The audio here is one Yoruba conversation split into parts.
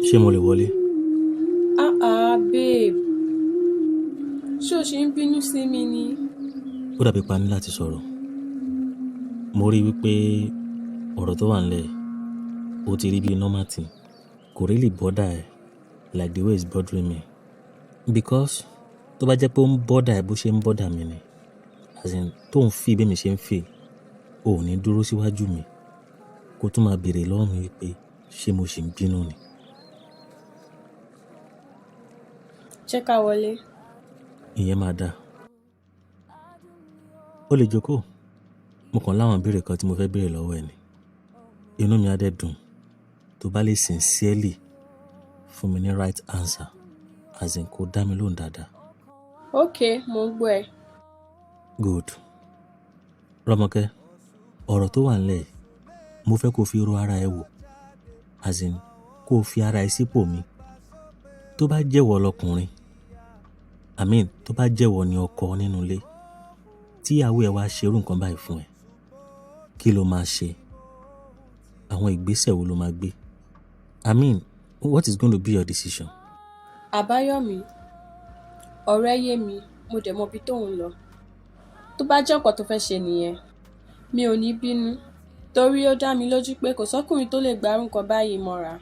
Ṣé mo lè wọlé? Ah ah, babe. Ṣé o ṣì ń bínú sí mi ni? Ó dàbí pa ní láti sọ̀rọ̀. Mo rí i wípé ọ̀rọ̀ tó wà nílẹ̀, ó ti rí bí normal thing. Kò really bother ẹ like the way it's bothering me. Because tó bá jẹ́ pé ó ń bother ẹ bó ṣe ń bother mi ni, as in tó ń feel bí èmi ṣe ń feel, o ò ní dúró síwájú mi kó tún máa béèrè lọ́wọ́ mi wípé ṣé mo ṣì ń bínú ni. Jẹ́ ká wọlé. Ìyẹn máa dáa. Ó lè jókòó. Mo kàn láwọn ìbéèrè kan tí mo fẹ́ béèrè lọ́wọ́ ẹ ni. Inú mi á dẹ̀ dùn tó bá lè sincerely fún mi ní right answer, as in kó dá mi lóhùn dáadáa. Okay, mo ń gbọ́ ẹ. Good. Rọ́mọkẹ́, ọ̀rọ̀ tó wà nílẹ̀ yìí, mo fẹ́ kó fi ro ara ẹ wò, as in kó fi ara ẹ sípò mi. Tó bá jẹ́wọ́ lọkùnrin, I mean tó bá jẹ́wọ́ ni ọkọ nínú ilé, tí ìyàwó ẹ wá ṣe irú nǹkan báyìí fún ẹ, kí ló máa ṣe? Àwọn ìgbésẹ̀ wo ló máa gbé? I mean, what is going to be your decision? Àbáyọ̀mí, ọ̀rẹ́ yé mi, mo dẹ̀ mọ ibi tó ń lọ. Tó bá jẹ́ nǹkan tó fẹ́ ṣe nìyẹn, mi ò ní bínú, torí ó dá mi lójú pé kò sọ́kùnrin tó lè gbárù nǹkan báyìí mọ́ra.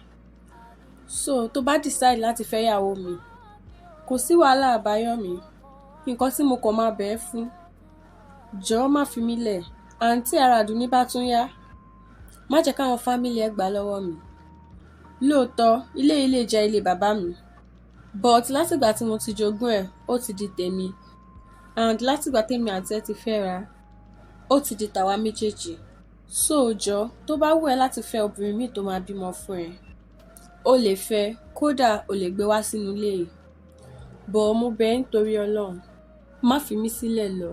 So tó bá decide láti fẹ́ ìyàwó mi, kò sí wàhálà Àbáyọ̀mí. Nǹkan tí mo kàn máa bẹ̀ ẹ́ fún, jọ̀ọ́ má fi mí lẹ̀. Àǹtí ara Àdùnní bá tún yá, má jẹ́ káwọn family ẹ gbà lọ́wọ́ mi. Lóòótọ́, ilé yìí lè jẹ́ ilé bàbá mi, but látìgbà tí mo ti jogún ẹ̀, ó ti di tèmi. And látìgbà tèmi àti ẹ ti fẹ́ra, ó ti di tàwa méjèèjì. So jọ̀ọ́, tó bá wù ẹ́ láti fẹ́ obìnrin míì tó máa bímọ fún ẹ, o lè fẹ́, kódà o lè gbé wá sínú ilé yìí. But mo bẹ̀ ẹ́ nítorí Ọlọ́run, má fi mí sílẹ̀ lọ.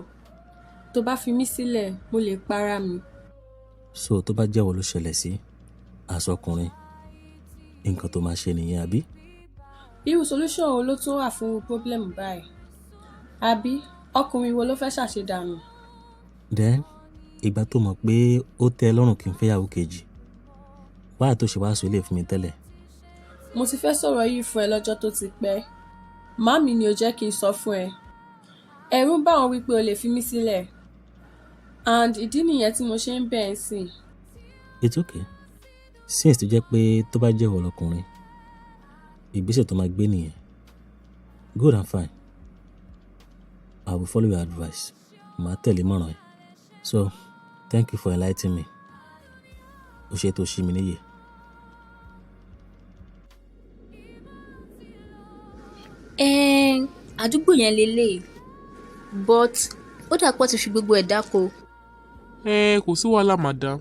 Tó bá fi mí sílẹ̀, mo lè para mi. So tó bá jẹ́wọ́ ló ṣẹlẹ̀ sí as ọkùnrin, nǹkan tó máa ṣe nìyẹn, àbí? Irú solution wo ló tún wà fún problem báyìí? Àbí ọkùnrin wo ló fẹ́ ṣàṣedànù? Then ìgbà tó mọ̀ pé ó tẹ́ ẹ lọ́rùn kí n fẹ́ ìyàwó kejì, why tó ṣe wá sọ ilé fún mi tẹ́lẹ̀? Mo ti fẹ́ sọ̀rọ̀ yìí fún ẹ lọ́jọ́ tó ti pẹ́. Màámi ni ò jẹ́ kí n sọ fún ẹ. Ẹ̀rù ń bà wọ́n wípé o lè fi mí sílẹ̀. And ìdí nìyẹn tí mo ṣe ń bẹ̀ ẹ́ sìn. It's okay. Since tó jẹ́ pé tó bá jẹ́wọ́ lọkùnrin, ìgbésẹ̀ tó máa gbé nìyẹn. Good and fine. I will follow your advice. Màá tẹ̀lé ìmọ̀ràn ẹ. So, thank you for enlightening me. O ṣe tó ṣí mi níyè. Ẹn, àdúgbò yẹn leléyìí, but ó dà pọ̀ ti fi gbogbo ẹ̀ dáko. Ẹ kò sí wàhálà madam.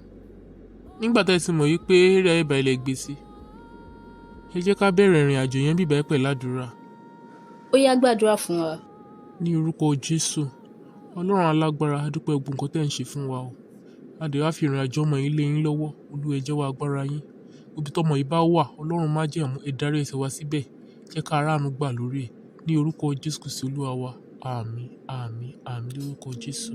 Nígbà tí ẹ ti mọ̀ wípé area ibà ilẹ̀ gbé sí, ẹ jẹ́ ká bẹ̀rẹ̀ ìrìn àjò yẹn bíbá ẹ pẹ̀lú àdúrà. Ó yá gbàdúrà fún wa. Ní orúkọ Jésù, Ọlọ́run alágbára, a dúpẹ́ gbogbo nǹkan tí ẹ̀ ń ṣe fún wa o. A dẹ̀ wá fi ìrìn àjò ọmọ yìí lé yín lọ́wọ́, Olúwa ẹ jẹ́wọ́ agbára yín. Ibi tí ọmọ yìí bá wà, Ọlọ́run má jẹ̀mú, ẹ darí ẹsẹ̀ wa síbẹ̀. Jẹ́ ká ránu gbà lórí ẹ̀. Ní orúkọ Jésù Kristi Olúwa wa. Àmín, àmín, àmín lórúkọ Jésù.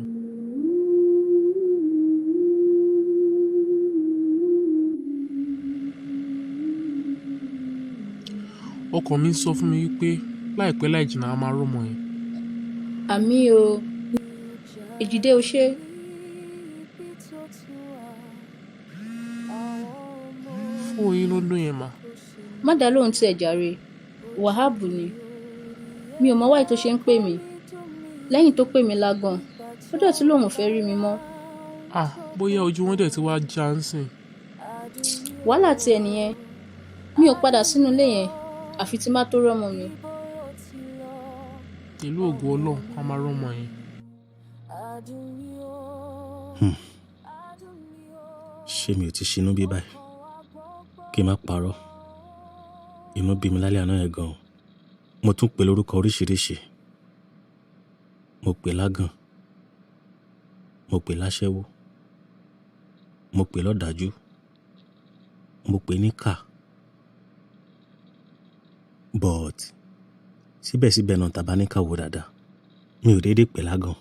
Ọkàn mi ń sọ fún mi wípé láìpẹ́ láì jìnnà a máa rọ́mọ yẹn. Àmín o. Èjìdé o ṣé. Fóònù yín ló ń dún yẹn mà. Má dá lóhùn tí ẹ jàre. Wahab ni. Mi ò mọ why tó ṣe ń pè mí. Lẹ́yìn tó pè mí lágàn, ó dẹ̀ tún lóun ò fẹ́ rí mi mọ́. Ah, bóyá ojú wọn dẹ̀ ti wá já ń sìn. Wàhálà ti ẹ nìyẹn. Mi ò padà sínú ilé yẹn, àfi tí má tó rọ́mọ mi. Pẹ̀lú ògo Ọlọ́run, a máa rọ́mọ yẹn. Ṣé mi ò ti ṣinú bí báyìí? Kí n má parọ́. Inú bí mi lálẹ́ àná yẹn gan-an. Mo tún pè lórúkọ oríṣiríṣi. Mo pè lágàn. Mo pè láṣẹ́wó. Mo pè lọ́dájú. Mo pè níkà. But síbẹ̀síbẹ̀ náà tàbá ní ká wò dáadáa, mi ò dédé pè lágàn.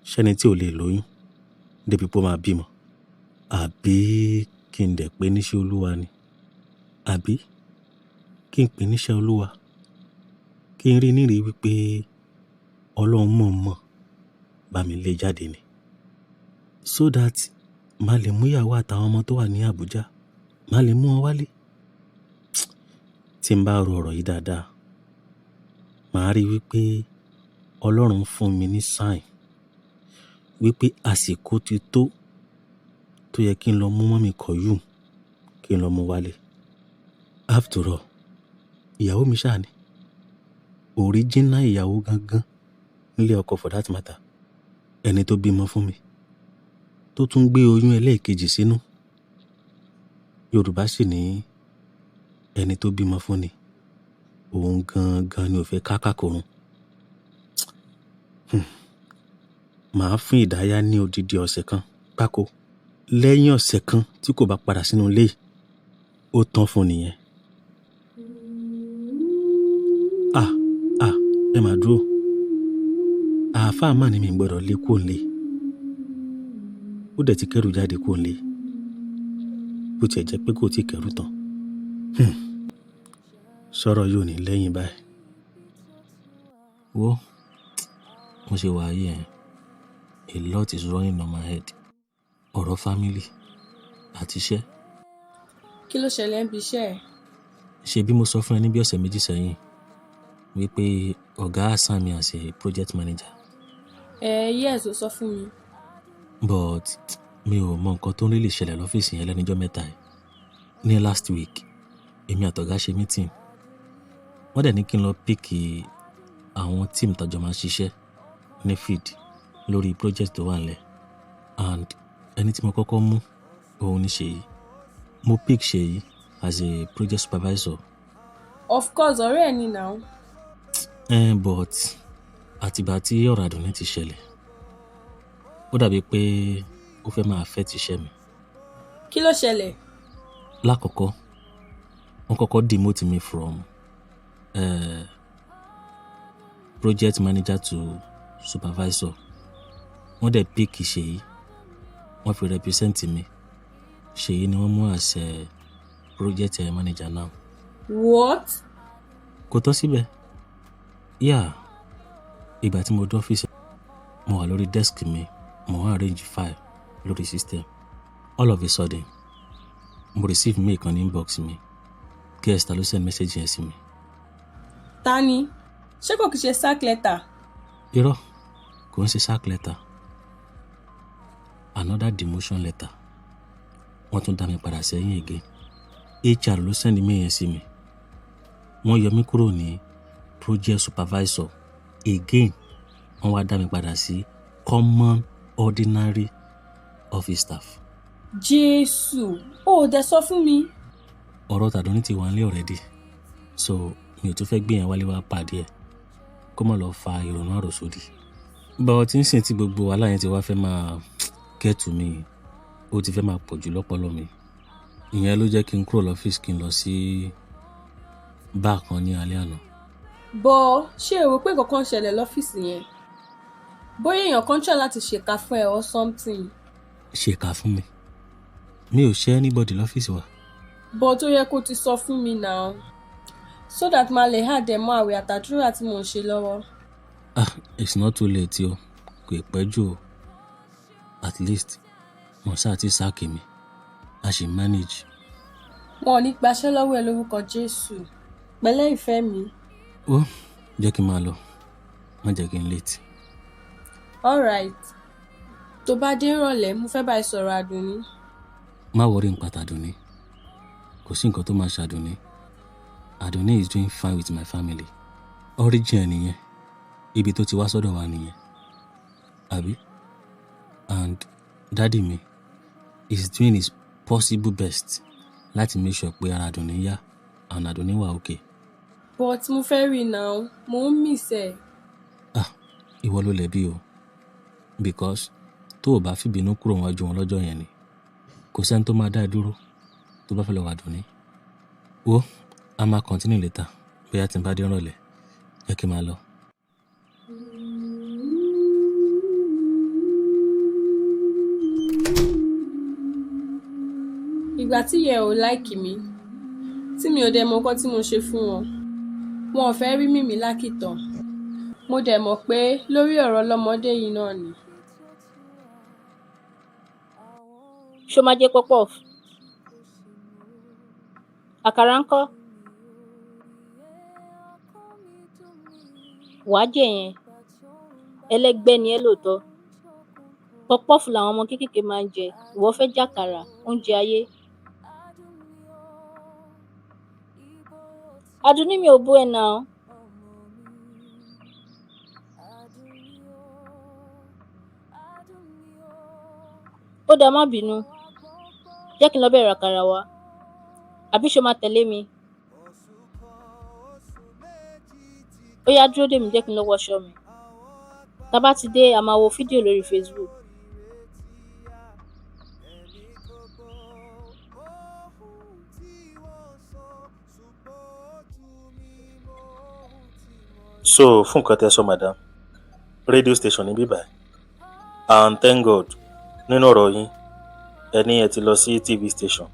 Ṣẹ́ni tí ò lè lóyún débi pé ó máa bímọ. Àbí kí n dẹ̀ pé níṣẹ́ Olúwa ni? Àbí kí n pè níṣẹ́ Olúwa, kí n rí nírí wípé Ọlọ́run mọ̀ọ́mọ̀ bá mi lé jáde ni. So that màá lè mú ìyàwó àtàwọn ọmọ tó wà ní Abuja, màá lè mú wọn wálé. Tí n bá ro ọ̀rọ̀ yìí dáadáa, màá rí wípé Ọlọ́run fún mi ní sign wípé àsìkò ti tó tó yẹ kí n lọ mú mummy Koyum, kí n lọ mú wálé. After all, ìyàwó mi ṣáà ni. Original ìyàwó gangan nílé ọkọ for that matter. Ẹni tó bímọ fún mi, tó tún gbé oyún ẹlẹ́ẹ̀kejì sínú. Yorùbá sì ní ẹni tó bímọ fún ni, òun gangan ni ò fẹ́ ká kàkòrun. Màá fún Ìdáyà ní odidi ọ̀sẹ̀ kan gbáko. Lẹ́yìn ọ̀sẹ̀ kan tí kò bá padà sínú ilé yìí, ó tán fún nìyẹn. Ah! Ah! Ẹ máa dúró. Àáfàá mà ní mi gbọdọ̀ lé kúrò nílé. Ó dẹ̀ ti kẹ́rù jáde kúrò nílé. Bó tiẹ̀ jẹ́ pé kò tí kẹ́rù tán. Sọ̀rọ̀ yóò ní lẹ́yìn báyìí. Wo, mo ṣe wà yìí ẹ, a lot is running on my head. Ọ̀rọ̀ family àti iṣẹ́. Kí ló ṣẹlẹ̀ níbi iṣẹ́ ẹ? Ṣé bí mo sọ fún ẹ ní bí ọ̀sẹ̀ méjì sẹ́yìn wípé ọ̀gá assign me as a project manager. Ẹ yes, ó sọ fún mi. But mi ò mọ nǹkan tó ń really ṣẹlẹ̀ lọ́fíìsì yẹn lẹ́nu ijọ́ mẹ́ta yìí. Ní last week, èmi àti ọ̀gá ṣe meeting. Wọ́n dẹ̀ ní kí n lọ pick àwọn team tá jọ máa ṣiṣẹ́ ní field lórí project tó wà nílẹ̀. And ẹni tí mo kọ́kọ́ mú, òun ni Ṣèyí. Mo pick Ṣèyí as a project supervisor. Of course, ọ̀rẹ́ ẹ ni now. Eh, but àtìgbà tí ọ̀rọ̀ Àdùnní ti ṣẹlẹ̀, ó dàbí pé ó fẹ́ máa affect iṣẹ́ mi. Kí ló ṣẹlẹ̀? Lákọ̀ọ́kọ́, wọ́n kọ́kọ́ demote me from project manager to supervisor. Wọ́n dẹ̀ pick Ṣèyí, wọ́n fi represent mi. Ṣèyí ni wọ́n mú as project manager now. What? Kò tán síbẹ̀. Yeah, ìgbà tí mo dé ọ́fíìsì, mo wà lórí desk mi, mo ń arrange file lórí system. All of a sudden, mo receive mail kan ní inbox mi. Guess ta ló send message yẹn sí mi. Ta ni? Ṣé kò kìí ṣe sack letter? Irọ́, kò ń ṣe sack letter. Another demotion letter. Wọ́n tún dá mi padà sẹ́yìn again. HR ló send mail yẹn sí mi. Wọ́n yọ mí kúrò ní project supervisor again. Wọ́n wá dá mi padà sí common ordinary office staff. Jésù, o ò dẹ̀ sọ fún mi. Ọ̀rọ̀ tàdúní ti wà nílé already, so mi ò tún fẹ́ gbé yẹn wálé wá pàdé ẹ̀ kó má lọ fa ìrònú àròsódì. But tí ń sìn tí gbogbo wàhálà yẹn ti wá fẹ́ máa get to me, ó ti fẹ́ máa pọ̀ jù lọ́pọlọ mi. Ìyẹn ló jẹ́ kí n kúrò lọ́fíìsì kí n lọ sí bar kan ní alẹ́ àná. But ṣé o rò pé nǹkan kan ṣẹlẹ̀ lọ́fíìsì yẹn? Bóyá èèyàn kan try láti ṣèkà fún ẹ or something. Ṣèkà fún mi? Mi ò ṣe anybody lọ́fíìsì wa. But ó yẹ kó ti sọ fún mi now, so that màá lè add ẹ̀ mọ́ àwẹ̀ àtàdúrà tí mò ń ṣe lọ́wọ́. Ah, it's not too late o. Kò ì pẹ́ jù o. At least, wọ́n ṣáà ti sack mi. A ṣì manage. Wọn ò ní gbaṣẹ́ lọ́wọ́ ẹ lórúkọ Jésù. Pẹ̀lẹ́ ìfẹ́ mi. Ó jẹ́ kí n máa lọ. Má jẹ́ kí n late. Alright. Tó bá dé ìrọ̀lẹ́, mo fẹ́ bá ẹ sọ̀rọ̀ Àdùnní. Má worry nípa tàdùnní. Kò sí nǹkan tó máa ṣàdùnní. Àdùnní is doing fine with my family. Origin ẹ̀ nìyẹn. Ibi tó ti wá sọ́dọ̀ wa nìyẹn. Àbí? And daddy mi is doing his possible best láti make sure pé ara Àdùnní yá and Àdùnní wà okay. But mo fẹ́ rí i now, mo ń miss ẹ. Ah, ìwọ ló lẹ̀bi o. Because tó o bá fìbínú kúrò níwájú wọn lọ́jọ́ yẹn ni, kò sẹ́ni tó máa dá ẹ dúró tó bá fẹ́ lọ wá Àdùnní. Wo, a máa continue later. Bóyá tí n bá dé ìrọ̀lẹ́, jẹ́ kí n máa lọ. Ìgbà tí ìyá ẹ ò like mi, Tí mi ò dẹ̀ mọ nǹkan tí mo ṣe fún wọn. Wọn ò fẹ́ rí mímí lákìtàn. Mo dẹ̀ mọ̀ pé lórí ọ̀rọ̀ ọlọ́mọdé yìí náà ni. Ṣó máa jẹ puff-puff? Àkàrà ńkọ́? Wàá jẹ yẹn. Ẹlẹ́gbẹ́ ni ẹ́ lóòótọ́. Puff-puff làwọn ọmọ kéékèèké máa ń jẹ, ìwọ fẹ́ jàkàrà, oúnjẹ ayé. Àdùnní mi ò bú ẹ now. Ó dáa, má bínú. Jẹ́ kí n lọ bẹ́ẹ̀ ra àkàrà wá. Àbí ṣo máa tẹ̀lé mi? Ó yá, dúró dè mí, jẹ́ kí n lọ wọṣọ mi. Tá bá ti dé, a máa wo fídíò lórí Facebook. So fún nǹkan tẹ́ sọ, madam, radio station ní bíbá, and thank God, nínú ọ̀rọ̀ yín, ẹ ní ẹ ti lọ sí TV station.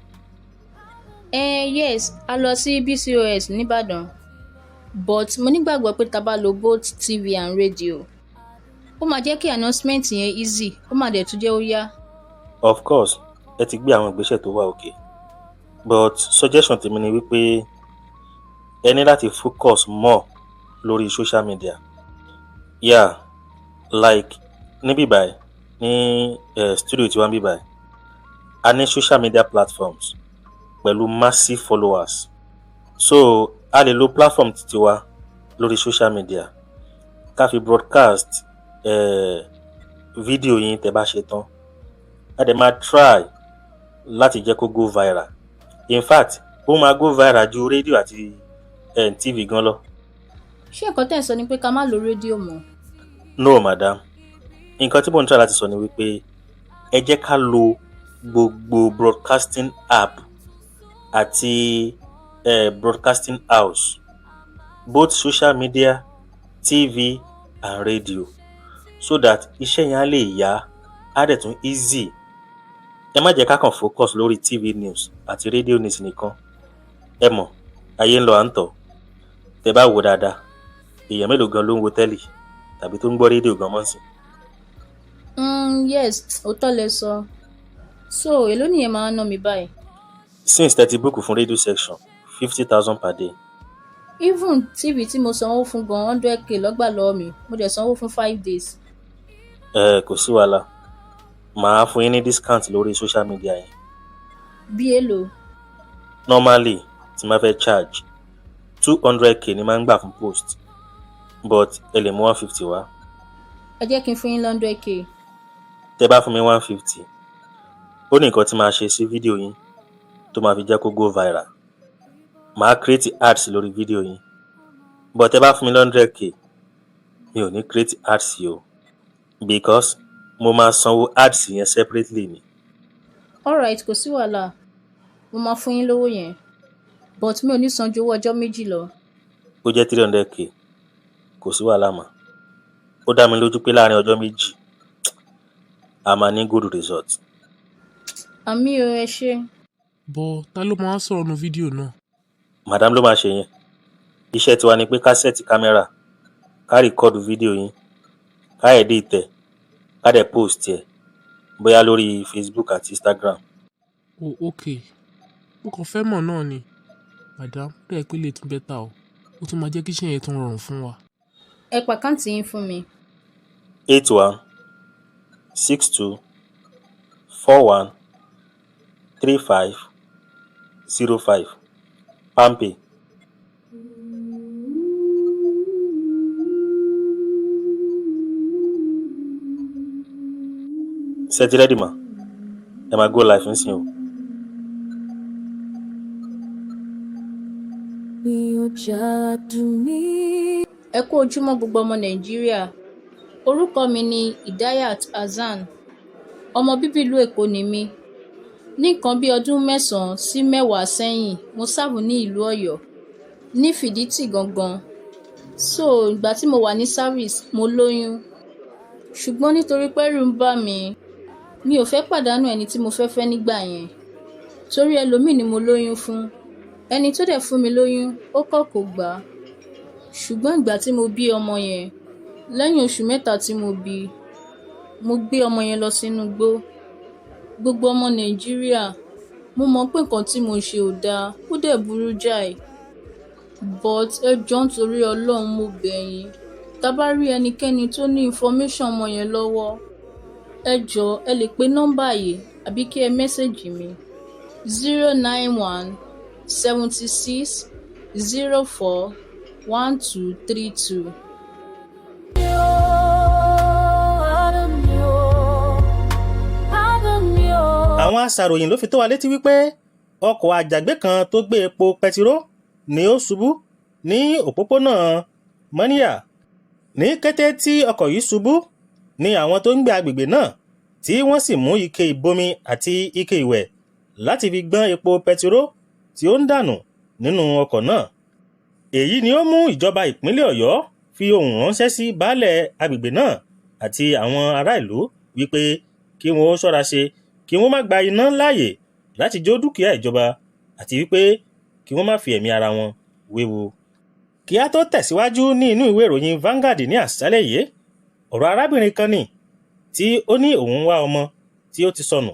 Yes, a lọ sí BCOS nìbàdàn, but mo nígbàgbọ́ pé tá bá lo both TV and radio, ó máa jẹ́ kí announcement yẹn easy, ó máa dẹ̀ tún jẹ́ ó yá. Of course, ẹ ti gbé àwọn ìgbésẹ̀ tó wà okay, but suggestion tèmi ni wípé ẹ ní láti focus more lórí social media. Yeah, like níbí báyìí, ní studio tiwa níbí báyìí, a ní social media platforms pẹ̀lú massive followers, so a lè lo platform tiwa lórí social media ká fi broadcast fídíò yín. Tẹ́ bá ṣe tán, a dẹ̀ máa try láti jẹ́ kó go viral. In fact, ó máa go viral ju rédíò àti TV gan lọ. Ṣé nǹkan tẹ́ ẹ̀ ń sọ ni pé ká má lo rédíò mọ́? No, madam, nǹkan tí mò ń try láti sọ ni wípé ẹ jẹ́ ká lo gbogbo broadcasting app àti broadcasting house, both social media, TV and radio, so that iṣẹ́ yẹn á lè yá, á dẹ̀ tún easy. Ẹ má jẹ́ ká kàn focus lórí TV news àti radio news nìkan. Ẹ mọ̀, ayé ń lọ, à ń tọ̀. Tẹ́ bá wò dáadáa, èèyàn mélòó gan ló ń wo tẹ́lì tàbí tó ń gbọ́ rédíò gan mọ́ sí? Yes, òótọ́ lẹ sọ. So èló nìyẹn máa ń ná mi báyìí? Since tẹ́ ti book fún radio section, 50,000 per day. Even TV tí mo sanwó fún gan, 100K ló gbà lọ́wọ́ mi, mo dẹ̀ sanwó fún 5 days. Ẹ kò sí wàhálà, màá fún yín ní discount lórí social media yẹn. Bí èló? Normally, tí máa fẹ́ charge, 200K ni máa ń gbà fún post, but ẹ lè mú 150 wá. Ẹ jẹ́ kí n fún yín 100K. Tẹ́ bá fún mi 150, ó ní nǹkan tí màá ṣe sí fídíò yín tó máa fi jẹ́ kó go viral. Màá create ads lórí fídíò yín, but tẹ́ bá fún mi 100K, mi ò ní create ads yìí o, because mo máa sanwó ads yẹn separately ni. Alright, kò sí wàhálà, mo máa fún yín lówó yẹn, but mi ò ní san ju owó ọjọ́ 2 lọ. Ó jẹ́ 300K. Kò sí wàhálà mà. Ó dá mi lójú pé láàrin ọjọ́ 2, a máa ní good result. Àmín o, ẹ ṣé. But ta ló máa sọ̀rọ̀ nu fídíò náà? Madam ló máa ṣe yẹn. Iṣẹ́ tiwa ni pé ká set kámẹ́rà, ká record fídíò yín, ká edit ẹ̀, ká dẹ̀ post ẹ̀ bóyá lórí Facebook àti Instagram. Oh, okay, mo kàn fẹ́ mọ̀ náà ni. Madam, bẹ́ẹ̀ pé lè tún better o, ó tún máa jẹ́ kí iṣẹ́ yẹn tún rọrùn fún wa. Ẹ pa account yín fún mi. 8162413505, PalmPay. Ṣé ẹ ti ready mà? Ẹ máa go live nísìnyí o. Mi ò jádùn ní. Ẹ kú ojúmọ́, gbogbo ọmọ Nàìjíríà. Orúkọ mi ni Idayat Hasan, ọmọ bíbí ìlú Èkó ni mí. Ní nǹkan bíi ọdún 9 sí 10 sẹ́yìn, mo serve ní ìlú Ọ̀yọ́, ní Fìdítì gangan. So ìgbà tí mo wà ní service, mo lóyún, ṣùgbọ́n nítorí pé ẹ̀rù ń bà mí, mi ò fẹ́ pàdánù ẹni tí mo fẹ́ fẹ́ nígbà yẹn, torí ẹlòmíì ni mo lóyún fún. Ẹni tó dẹ̀ fún mi lóyún, ó kọ̀ kò gbà á. Ṣùgbọ́n ìgbà tí mo bí ọmọ yẹn, lẹ́yìn oṣù 3 tí mo bí, mo gbé ọmọ yẹn lọ sínú igbó. Gbogbo ọmọ Nàìjíríà, mo mọ̀ pé nǹkan tí mo ṣe ò dáa, ó dẹ̀ burú jáì. But ẹ jọ̀ọ́ nítorí Ọlọ́run, mo bẹ̀ yín. Tá bá rí ẹnikẹ́ni tó ní information ọmọ yẹn lọ́wọ́, ẹ jọ̀ọ́ ẹ lè pe nọ́mbà yìí àbí kí ẹ message mi 091 76 04 1232. Àwọn aṣàròyìn ló fi tó wa létí wípé ọkọ̀ àjàgbé kan tó gbé epo pẹtiró ni ó ṣubú ní òpópónà Mọ́níyà. Ní kété tí ọkọ̀ yìí ṣubú ni àwọn tó ń gbé agbègbè náà tí wọ́n sì mú ike ìbomi àti ike ìwẹ̀ láti fi gbọ́n epo pẹtiró tí ó ń dànù nínú ọkọ̀ náà. Èyí ni ó mú ìjọba ìpínlẹ̀ Ọ̀yọ́ fi ohùn ránṣẹ́ sí baálẹ̀ agbègbè náà àti àwọn ará ìlú wípé kí wọ́n ó ṣọ́ra ṣe, kí wọ́n má gba iná láàyè láti jó dúkìá ìjọba, àti wípé kí wọ́n má fi ẹ̀mí ara wọn wéwu. Kí á tó tẹ̀síwájú ní inú ìwé ìròyìn Vanguard ní àṣálẹ́ yìí, ọ̀rọ̀ arábìnrin kan ni tí ó ní òun wá ọmọ tí ó ti sọnù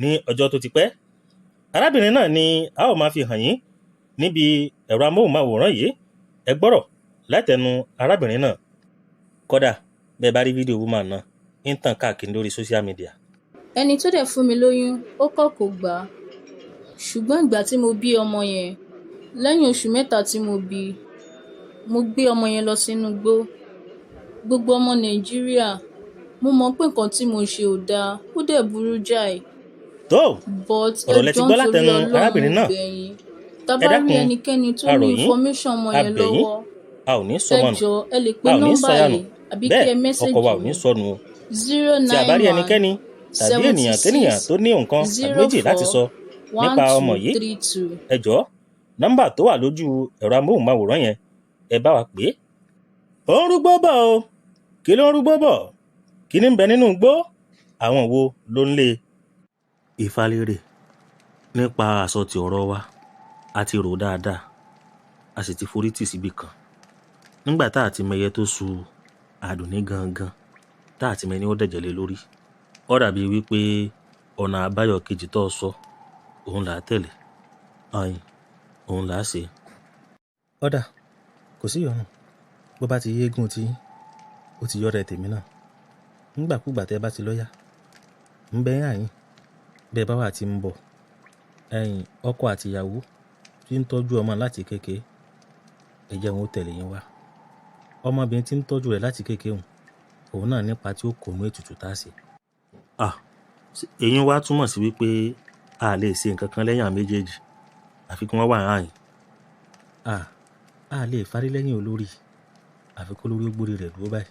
ní ọjọ́ tó ti pẹ́. Arábìnrin náà ni a ó máa fi hàn yín níbi ẹ̀rọ amóhùnmáwòrán yìí. Ẹ gbọ́rọ̀ látẹnu arábìnrin náà. Kódà bẹ́ẹ̀ bá rí fídíò woman náà ń tàn káàkiri lórí social media. Ẹni tó dẹ̀ fún mi lóyún, ó kọ̀ kò gbà á. Ṣùgbọ́n ìgbà tí mo bí ọmọ yẹn, lẹ́yìn oṣù 3 tí mo bí, mo gbé ọmọ yẹn lọ sínú igbó. Gbogbo ọmọ Nàìjíríà, mo mọ̀ pé nǹkan tí mo ṣe ò dáa, ó dẹ̀ burú jáì. Tó But ẹ ọ̀rọ̀ lẹ ti jọ̀ọ́ gbọ́ nítorí látẹnu Ọlọ́run, arábìnrin mo náà. bẹ̀ yín. Tá Ẹ bá rí dákun, ẹnikẹ́ni tó a ní rọ̀ yín, information ọmọ a yẹn bẹ̀ yín, lọ́wọ́, a ò ní ẹ sọmọ nù, jọ̀ọ́ ẹ lè pe a ò ní nọ́mbà sọyà nù, yìí àbí kí bẹ́ẹ̀ ẹ message ọkọ wa ò mi ní sọnù o. 0 Tí a bá rí 9 1 ẹnikẹ́ni tàbí ènìyàn kénìyàn 76 tó ní nǹkan tàbí méjì láti 04 sọ nípa ọmọ 12 yìí, 32. ẹ jọ̀ọ́, nọ́mbà tó wà lójú ẹ̀rọ amóhùnmáwòrán yẹn, ẹ bá wa pè é. Ó ń rúgbó bọ̀ o. Kí ló ń rúgbó bọ̀? Kí ní ń bẹ nínú igbó? Àwọn wo ló ń lé e? Ìfalérè nípa àsọtì ọ̀rọ̀ wa, a ti rò ó dáadáa, a sì ti forí tì síbì kan. Nígbà tá a ti mẹyẹ tó su Àdùnní gangan, tá a ti mẹni ó dẹ̀jẹ̀ lé lórí, ó dàbí wípé ọ̀nà àbáyọ kejì tó sọ òun là á tẹ̀lé, ayin òun là á ṣe. Ọ̀dà kò sí ìyọnu, bó bá ti yéégún tí ó ti yọ̀rẹ̀ tèmi náà. Nígbàkúgbà tẹ́ bá ti lọ́yà, ń bẹ yín àyín, bẹ́ẹ̀ bá wà tí ń bọ̀. Ẹ̀yin ọkọ àti ìyàwó tí ń tọ́jú ọmọ láti kékeré, ẹ jẹ́ wọn ó tẹ̀lé yín wá. Ọmọbìnrin tí ń tọ́jú rẹ̀ láti kékeré òun, òun náà nípa tí ó kó inú ètùtù tá a ṣe. À, èyí wá túmọ̀ sí wípé a lè ṣe nǹkan kan lẹ́yìn àwọn méjèèjì, àfi kí wọ́n wà láàyè. À, a lè farí lẹ́yìn olórí, àfi kó lórí ó gbórí rẹ̀ dúró báyìí.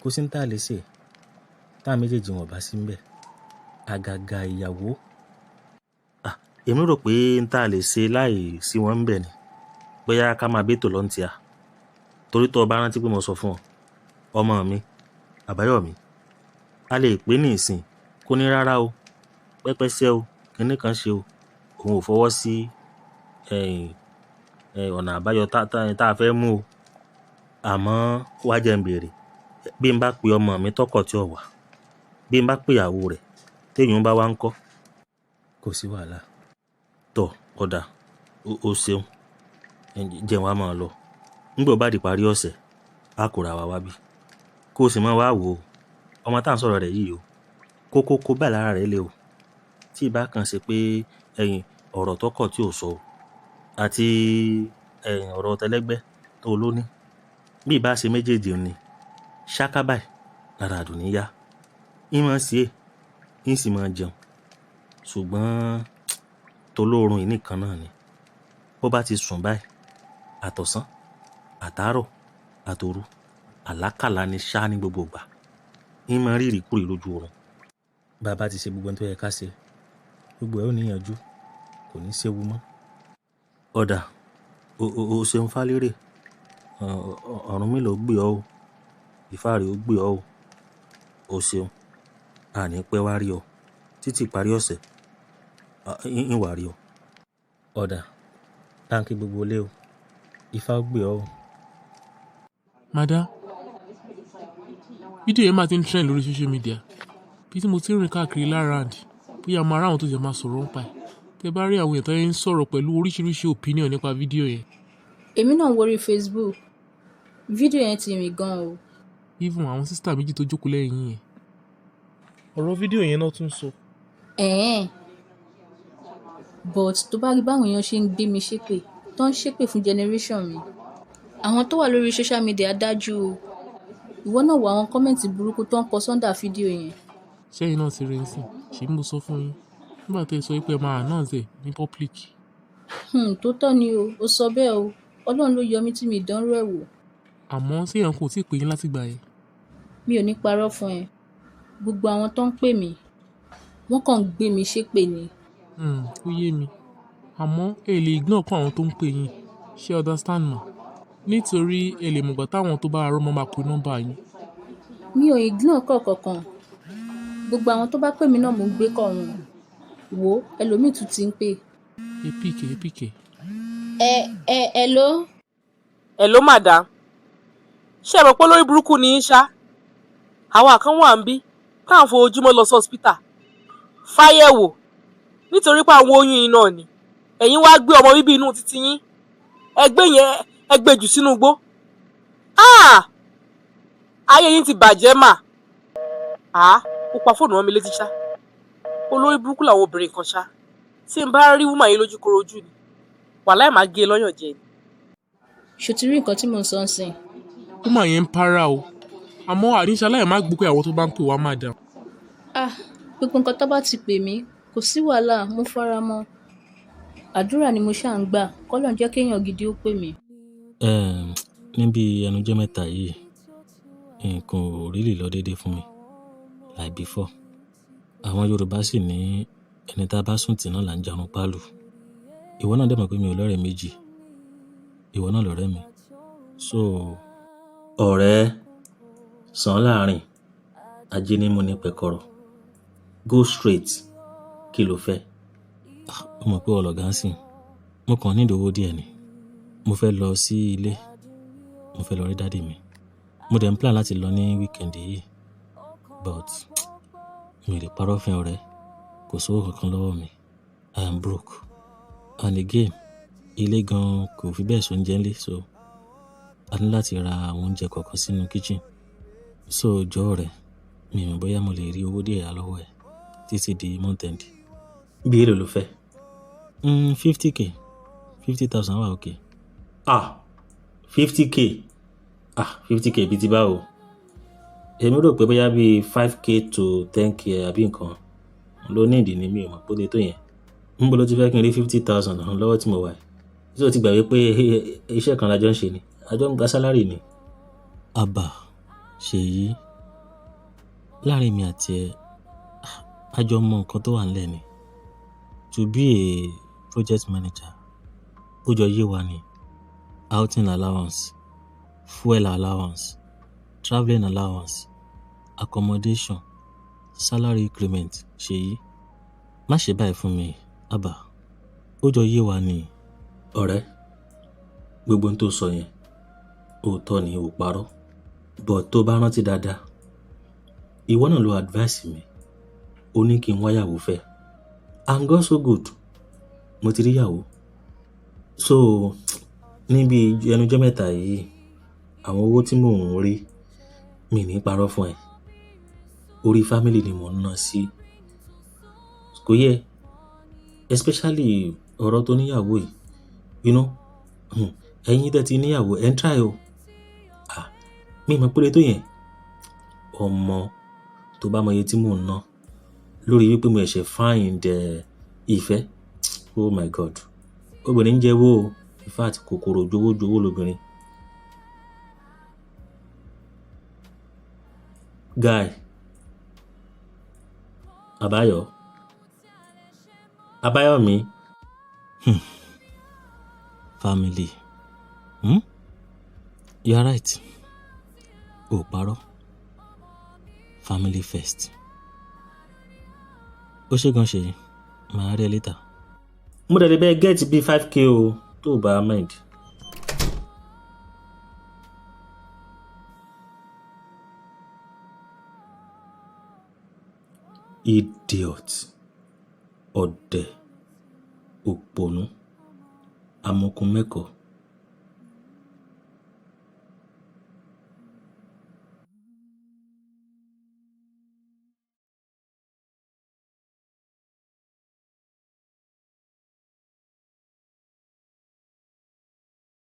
Kó sí ní tá a lè ṣe, tá a méjèèjì wọn ò bá sí ń bẹ̀. Àgàgà ìyàwó. À, èmi rò pé n tá a lè ṣe láì sí wọn ń bẹ̀ ni. Bóyá ká máa bẹ́tò lọ́n ti a. Torí tó o bá rántí pé mo sọ fún ọ, ọmọ mi, Àbáyọ̀mí, a lè pè ní ìsìn kó ní rárá o, pẹ́pẹ́sẹ́ o, kinní kan ṣe o, òun ò fọwọ́ sí ọ̀nà àbáyọ tá a fẹ́ mú o. Àmọ́ wá jẹ́ n béèrè, bí n bá pe ọmọ mi tọkọ tí ò wá, bí n bá pe ìyàwó rẹ̀, téèyàn bá wá ń kọ́, kò sí wàhálà. Tọ̀, ọ̀dà, o ṣeun, jẹ́ n wá máa lọ. Nígbà ó bá di parí ọ̀sẹ̀, a kóra wa wá bí. Kó o sì máa wá wò ó. Ọmọ tá à ń sọ̀rọ̀ rẹ̀ yìí o, kókó kó báyìí lára rẹ̀ le o. Tí ì bá kan ṣe pé ẹ̀yin ọ̀rọ̀ tọkọ tí ò sọ o àti ẹ̀yin ọ̀rọ̀ tẹlẹ́gbẹ́ tó ló ní. Bí ì bá ṣe méjèèjì ni, ṣáká báyìí lára Àdùnní yá. Í máa ń ṣe é, í sì máa ń jẹun. Ṣùgbọ́n tolóorun yìí nìkan náà ni. Bó bá ti sùn báyìí, àtọ̀sán, àtàárọ̀, àtòru, àlákàlà ni ṣá ní gbogbo ìgbà. Í máa ń rí ìríkúrì lójú oorun. Bàbá ti ṣe gbogbo ohun tó yẹ ká ṣe, gbogbo ẹ̀ ó níyanjú, kò ní séwu mọ́. Ọ̀dà, o ṣeun Fálérè. Ọ̀rúnmìlà ó gbé ọ o. Ifá rẹ̀ ó gbé ọ o. O ṣeun. A ní pẹ́ wá rí ọ. Títí ìparí ọ̀sẹ̀, ń wá rí ọ. Ọ̀dà, Báńkì gbogbo ilé o. Ifá ó gbè ọ́ o. Madam, fídíò yẹn máa ti ń trend lórí social media. Bí tí mo ti ń rìn káàkiri l'around, bóyá máa rí àwọn tó jẹ́ máa sọ̀rọ̀ nípa ẹ̀. Tẹ bá rí àwọn èèyàn tó ń sọ̀rọ̀ pẹ̀lú oríṣiríṣi opinion nípa fídíò yẹn. Èmi náà wo orí Facebook, fídíò yẹn ti rìn gan o. Even àwọn sister méjì tó jókòó lẹ́yìn yín yẹn. Ọ̀rọ̀ fídíò yẹn náà tún sọ. Ẹ̀ẹ́n. But tó bá rí báwọn èèyàn ṣe ń gbé mi ṣépè, tó ń ṣépè fún generation mi. Àwọn tó wà lórí social media dájú o. Ìwọ náà wo àwọn comment burúkú tó ń kọ s'under fídíò yẹn. Ṣé ẹ̀yin náà ti rí nsìn? Ṣèbí mo sọ fún yín? Nígbà tí ẹ sọ wípé ẹ máa announce ẹ̀ ní public. Tó tọ́ ni o, ó sọ bẹ́ẹ̀ o. Ọlọ́run ló yọ mí tí mi dánrú ẹ̀ wò. Àmọ́ ṣé èèyàn kò tíì pè yín láti ìgbà yẹn? Mi ò ní parọ́ fún ẹ. Gbogbo àwọn tó ń pè mí, wọ́n kàn ń gbé mi ṣépè ni. Ó yé mi. Àmọ́ ẹ lè ignore call àwọn tó ń pè yín. Ṣé you understand ma? Nítorí ẹ lè mọ̀ ìgbà táwọn tó bá rọ́ mọ́ máa pe nọ́mbà yín. Mi ò ignore call kankan. Gbogbo àwọn tó bá pè mí náà mò ń gbé call wọn. Wò ó, ẹlòmíì tún ti ń pè. Ẹ pick ẹ, ẹ pick ẹ. Ẹ hello? Hello madam. Ṣé ẹ mọ̀ pé olórí burúkú ni yín ṣá? Àwa kan wà níbí tá à ń fojoojúmọ́ lọ sí hospital. Fáyẹ̀wò nítorí pé àwọn oyún yìí náà ni. Ẹ̀yin wá gbé ọmọ bíbí inú títí yín. Ẹ gbé yẹn, ẹ gbé jù sínú igbó. Ah! Ayé yín ti bàjẹ́ mà. Ah! Ó pa fóònù mọ́ mi létí ṣá. Olórí burúkú làwọn obìnrin kan ṣá. Tí n bá rí woman yìí lójúkorojú ni, wàláì máa gé e lọ́yàn jẹ ni. Ṣo ti rí nǹkan tí mò ń sọ ńsìn? Woman yẹn ń para o. Àmọ́ àníṣe aláì má gbọ́ pé àwọn tó bá ń pè wá madam. Ah! Gbogbo nǹkan tó bá ti pè mí, kò sí wàhálà, mo fara mọ́. Àdúrà ni mo ṣáà ń gbà, k'Ọlọ́run jẹ́ kéèyàn gidi ó pè mí. Níbi ẹnujọ́ mẹ́ta yìí, nǹkan ò really lọ dédé fún mi like before. Àwọn Yorùbá sì ní ẹni tí a bá sùn tì náà là ń jarun pálù. Ìwọ náà dẹ̀ mọ̀ pé mi ò lọ́rẹ̀ẹ́ méjì. Ìwọ náà lọ̀rẹ́ mi. So, ọ̀rẹ́, sàn láàrin, ajé ní mú ní pẹ̀kọ̀rọ̀. Go straight, kí lo fẹ́? Ah, o mọ̀ pé ọlọ́gá ń sìn. Mo kàn need owó díẹ̀ ni. Mo fẹ́ lọ sí ilé. Mo fẹ́ lọ rí daddy mi. Mo dẹ̀ ń plan láti lọ ní weekend yìí. But mi ò lè parọ́ fún ẹ ọ̀rẹ́. Kò sí owó kankan lọ́wọ́ mi. I am broke. And again, ilé gan kò fi bẹ́ẹ̀ sóúnjẹ ńlé, so a ní láti ra àwọn oúnjẹ kọ̀ọ̀kan sínú kitchen. So jọ̀ọ́ ọ̀rẹ́, mi ò mọ̀ bóyá mo lè rí owó díẹ̀ yá lọ́wọ́ ẹ títí di month end. Bí èlò lo fẹ́? 50K, 50,000 wà okay. Ah, 50K. Ah, 50K bí ti báwo? Èmi rò pé bóyá bí 5K to 10K àbí nǹkan ló need ni, mi ò mọ̀ pé ó lè tó yẹn. Níbo ló ti fẹ́ kí n rí 50,000 lọ́wọ́ tí mo wà yìí? Ṣé o ti gbàgbé pé iṣẹ́ kan la jọ ń ṣe ni? A jọ ń gba salary ni. Àbá, Ṣèyí, láàrín mi àti ẹ, a jọ mọ nǹkan tó wà nílẹ̀ ni. To be a project manager, ó jọ yé wa ni. Outing allowance, fuel allowance, travelling allowance, accommodation, salary increment. Ṣèyí, má ṣe báyìí fún mi, àbá. Ó jọ yé wa ni. Ọ̀rẹ́, gbogbo ohun tó sọ yẹn, òótọ́ ni, ò parọ́. But tó bá rántí dáadáa, ìwọ náà ló advice mi. Ó ní kí n wá ìyàwó fẹ́. And God so good, mo ti rí ìyàwó. So, níbi ẹnujọ́ mẹ́ta yìí, àwọn owó tí mò ń rí, mi ò ní parọ́ fún ẹ. Orí family ni mò ń ná sí. Kò yẹ, especially ọ̀rọ̀ tó níyàwó yìí. Ẹ̀yin tẹ́ ti níyàwó, ẹ̀ ń try o. Ah, mi ò mọ̀ pé ó lè tó yẹn. Ọmọ tó bá mọ iye tí mò ń ná lórí wípé mo ṣẹ̀ṣẹ̀ find ìfẹ́. Oh my God. Obìnrin ń jẹ owó o. In fact, kòkòrò jowó jowó lobìnrin. Guy, Àbáyọ̀, Àbáyọ̀mí. Family. You are right. O ò parọ́. Family first. Ó ṣé gan Ṣèyí, màá rí ẹ later. Mo dẹ̀ lè bẹ́ẹ̀ get bí 5K o, tó Tó o bá mind. Idiot, ọ̀dẹ̀, òpònú, amọkùnmẹ́kọ̀ọ́.